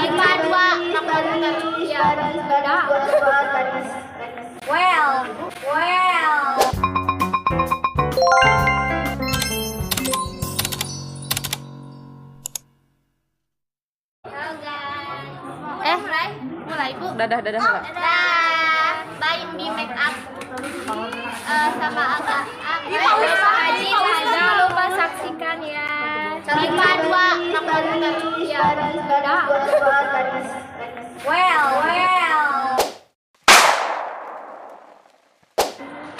5 2 6 ya. Well, well. Halo guys. Mulai, mulai Bu. Dadah, dadah lah. Dadah. Bye di make up. Sama agak. Jangan lupa saksikan ya. 5 2 6 ya. Well, well.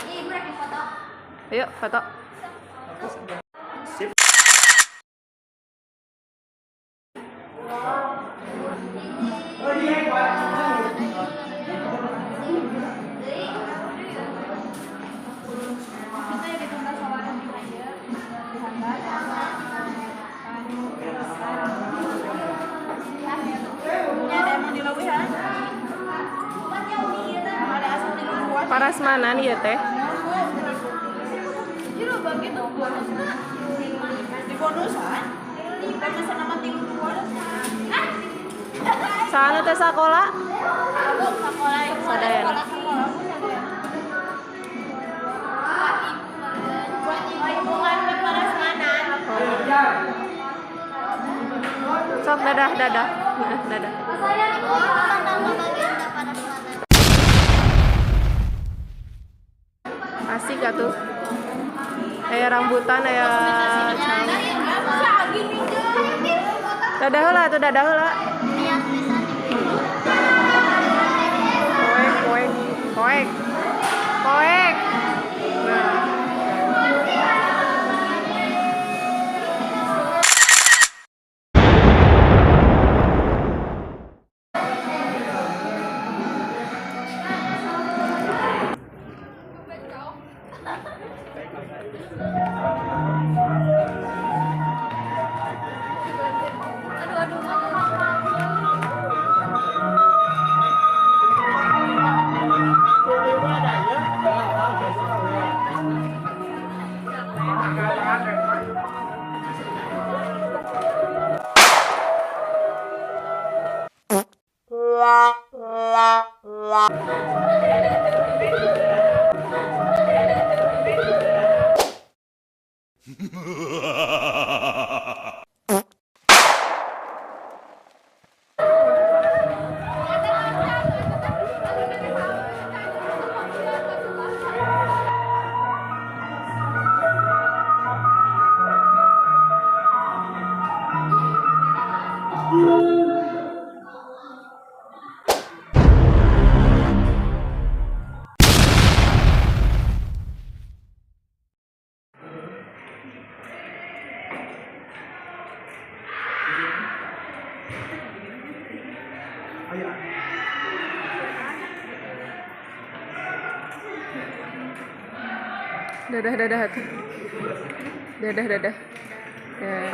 Ibu lagi foto. Ayo foto. Sip. Parasmanan ieu teh. Sana teh sakola? Sadayana. Sok dadah, dadah. Nah, dadah. Asik atuh. Aya rambutan, aya cau. Dadah heula atuh, dadah heula. Poek, poek, poek. Poek. Nah. Dadah, dadah atuh. Dadah, dadah. Ya.